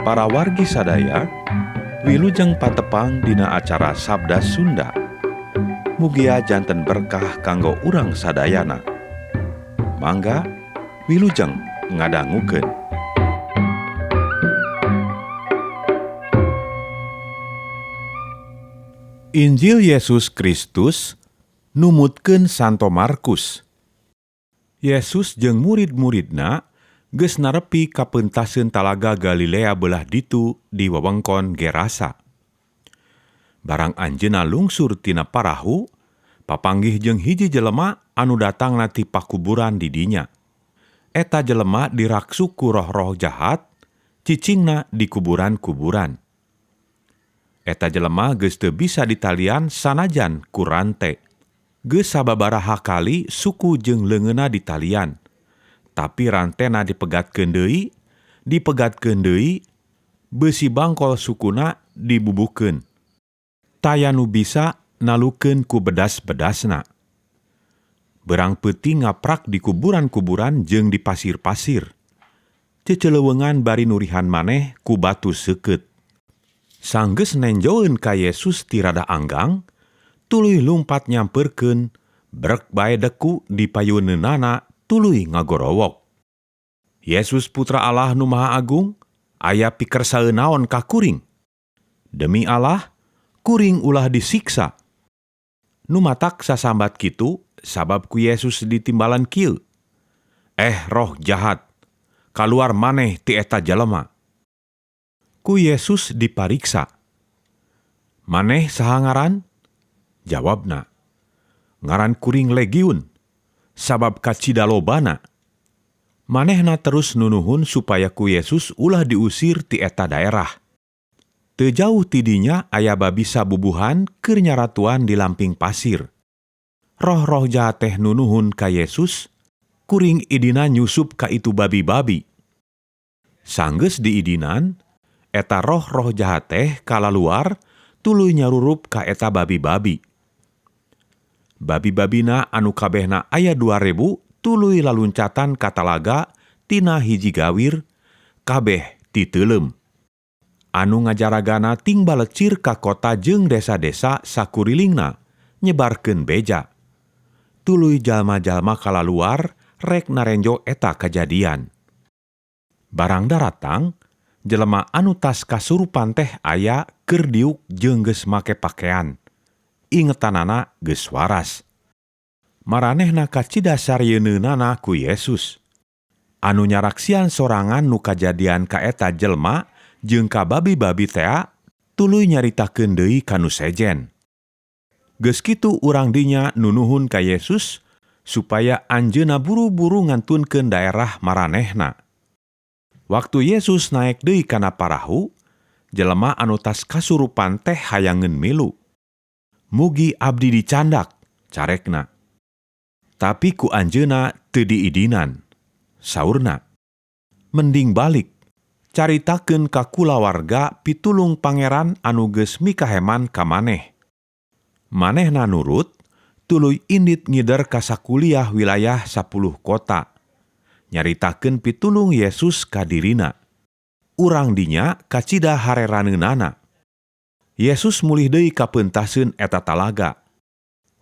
Para wargi sadaya, wilujeng patepang dina acara Sabda Sunda. Mugia janten berkah kanggo urang sadayana. Mangga wilujeng ngadangukeun. Injil Yesus Kristus numutkeun Santo Markus. Yesus jeung murid-muridna geus narepi ka peuntaseun talaga Galilea beulah ditu di wewengkon Gerasa. Barang anjeunna lungsur tina parahu, papanggih jeung hiji jelema anu datangna ti pakuburan di dinya. Eta jelema diraksuk ku roh-roh jahat, cicingna di kuburan-kuburan. Eta jelema geus teu bisa ditalian sanajan ku rante. Geus sababaraha kali suku jeung leungeunna ditalian. Tapi rantena dipegatkeun deui, dipegatkeun deui, beusi bangkol sukuna dibubuhkeun. Taya nu bisa nalukeun ku bedas-bedasna. Berang peuting ngaprak di kuburan-kuburan jeung di pasir-pasir. Cecelewengan bari nurihan maneh ku batu seukeut. Sanggeus nenjoeun ka Yesus ti rada anggang, tuluy lumpat nyampeurkeun, brek bae deku di payuneunana tuluy ngagorowok. Yesus Putra Allah nu Maha Agung, aya pikersaeun naon ka kuring? Demi Allah, kuring ulah disiksa. Nu matak sasambat kitu sabab ku Yesus ditimbalan kieu. Eh roh jahat, kaluar maneh ti eta jelema. Ku Yesus dipariksa. Maneh saha ngaran? Jawabna, ngaran kuring Legiun, sabab kacida lobana. Manehna terus nunuhun supaya ku Yesus ulah diusir ti eta daerah. Teu jauh ti dinya aya babi sabubuhan keur nyaratuan di lamping pasir. Roh-roh jahat teh nunuhun ka Yesus, kuring idina nyusup ka itu babi-babi. Sanggeus diidinan, eta roh-roh jahat teh kalaluar tuluy nyarurup ka eta babi-babi. Babi-babina anu kabehna aya 2.000 tuluy laluncatan ka talaga tina hiji gawir, kabeh titeuleum. Anu ngajaragana ting balecir ka kota jeung desa-desa sakurilingna nyebarkeun beja. Tuluy jalma-jalma kalaluar rek narenjo eta kajadian. Barang daratang, jelema anu tas kasurupan teh aya keur diuk jeung geus make pakean. Ingetanana geus waras. Maranehna kacida sarieunana ku Yesus. Anu nyaraksian sorangan nu kajadian ka eta jelema jeung ka babi-babi tea tuluy nyaritakeun deui ka nu sejen. Geus kitu urang dinya nunuhun ka Yesus supaya anjeunna buru-buru ngantunkeun daerah maranehna. Waktu Yesus naek deui kana parahu, jelema anu tas kasurupan teh hayangeun milu. Mugi abdi dicandak, carekna. Tapi ku anjeunna teu diidinan. Saurna, mending balik, caritakeun ka kulawarga pitulung pangeran anu geus mikaheman ka maneh. Manehna nurut, tuluy indit ngider ka sakuliah wilayah 10 kota. Nyaritakeun pitulung Yesus ka dirina. Urang dinya kacida hareraneunana. Yesus mulih deui ka peuntaseun eta talaga.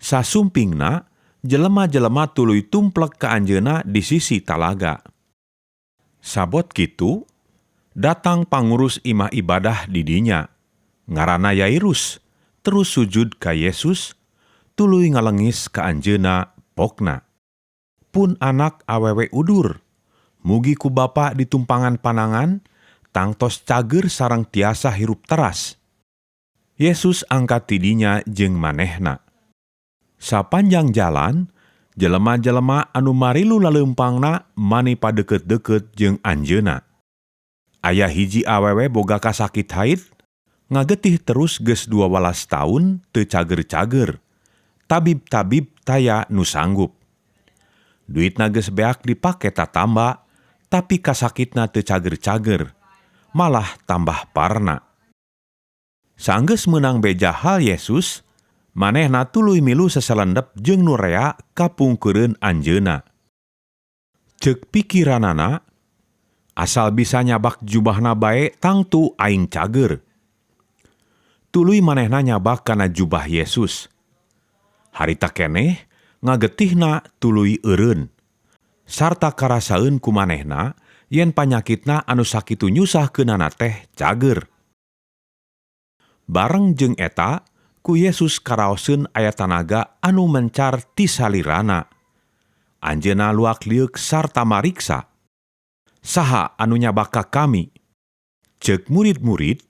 Sasumpingna, jelema-jelema tuluy tumplek ka anjeunna di sisi talaga. Sabot kitu, datang pangurus imah ibadah di dinya. Ngaranna Yairus, terus sujud ka Yesus, tuluy ngalengis ka anjeunna pokna. Pun anak awewe udur, mugi ku bapa ditumpangan panangan, tangtos cager sareng tiasa hirup teras. Yesus angkat tidinya jeung manehna. Sapanjang jalan, jelema-jelema anu marilu laleumpangna mani padeukeut-deukeut jeung anjeunna. Aya hiji awewe boga kasakit haid, ngagetih terus geus 12 taun teu cager-cager. Tabib-tabib taya nu sanggup. Duitna geus beak dipake tatamba, tapi kasakitna teu cager-cager, malah tambah parna. Sanggeus meunang beja hal Yesus, manehna tuluy milu seselendep jeung nu rea kapungkeureun anjeunna. Ceuk pikiranana, Asal bisa nyabak jubahna bae tangtu aing cager. Tuluy manehna nyabak kana jubah Yesus. Harita keneh ngagetihna tuluy eureun. Sarta karasaeun ku manehna yen panyakitna anu sakitu nyusahkeunana teh cager. Bareng jeung eta, ku Yesus karaoseun aya tanaga anu mencar ti salirana. Anjeunna luak lieuk sarta mariksa. Saha anu nyabak ka kami? Ceuk murid-murid,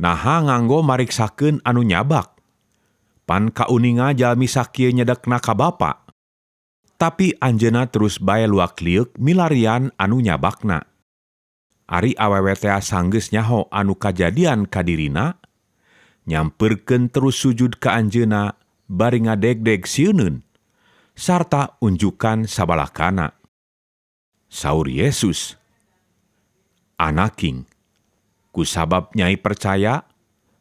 naha nganggo mariksakeun anu nyabak? Pan kauninga jalmi sakieu nyedekna ka Bapa. Tapi anjeunna terus bae luak lieuk milarian anu nyabakna. Ari awewe tea sanggeus nyaho anu kajadian ka dirina, nyamperkeun terus sujud ka anjeunna bari ngadegdeg sieuneun, sarta unjukan sabalakana. Saur Yesus, "Anaking, kusabab nyai percaya,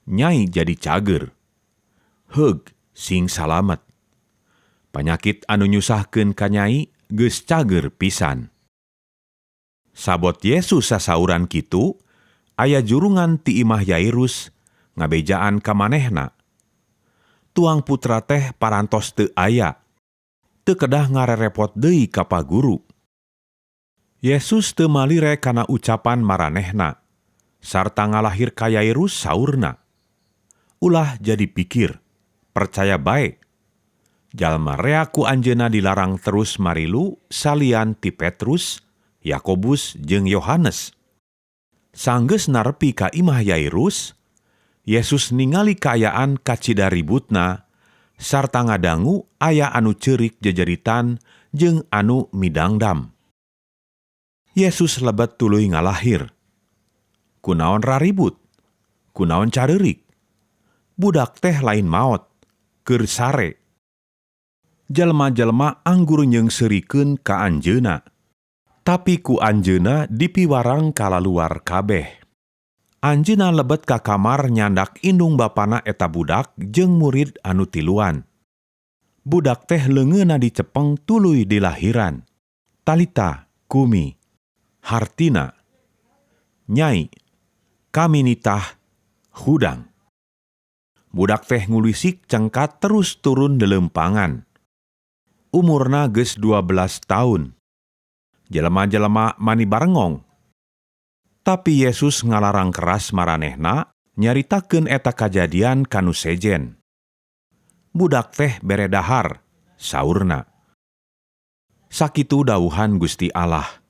nyai jadi cager. Heug, sing salamet. Panyakit anu nyusahkeun ka nyai geus cager pisan." Sabot Yesus sasauran kitu, aya jurungan ti imah Yairus ngabejaan ka manehna. Tuang putra teh parantos teu aya. Teu kedah ngarerepot deui ka paguru. Yesus teu malire kana ucapan maranehna, sarta ngalahir ka Yairus saurna, "Ulah jadi pikir, percaya bae." Jalma rea ku anjeunna dilarang terus marilu salian ti Petrus, Yakobus jeung Yohanes. Sanggeus narepi ka imah Yairus, Yesus ningali kaayaan kacida ributna sarta ngadangu aya anu ceurik jejeritan jeung anu midangdam. Yesus lebet tuluy ngalahir. "Kunaon raribut? Kunaon careurik? Budak teh lain maot, keur sare." Jelema-jelema anggur nyeungseurikeun ka anjeunna. Tapi ku anjeunna dipiwarang kalaluar kabeh. Anjeunna lebet ka kamar nyandak indung bapana eta budak jeung murid anu tiluan. Budak teh leungeunna dicepeng tuluy dilahiran. "Talita kumi," hartina, "Nyai, kami nitah, hudang." Budak teh ngulisik cengkat terus turun dileumpangan. Umurna geus 12 taun. Jelema-jelema mani barengong. Tapi Yesus ngalarang keras maranehna nyaritakeun eta kajadian ka nu sejen. "Budak teh bere dahar," saurna. Sakitu dawuhan Gusti Allah.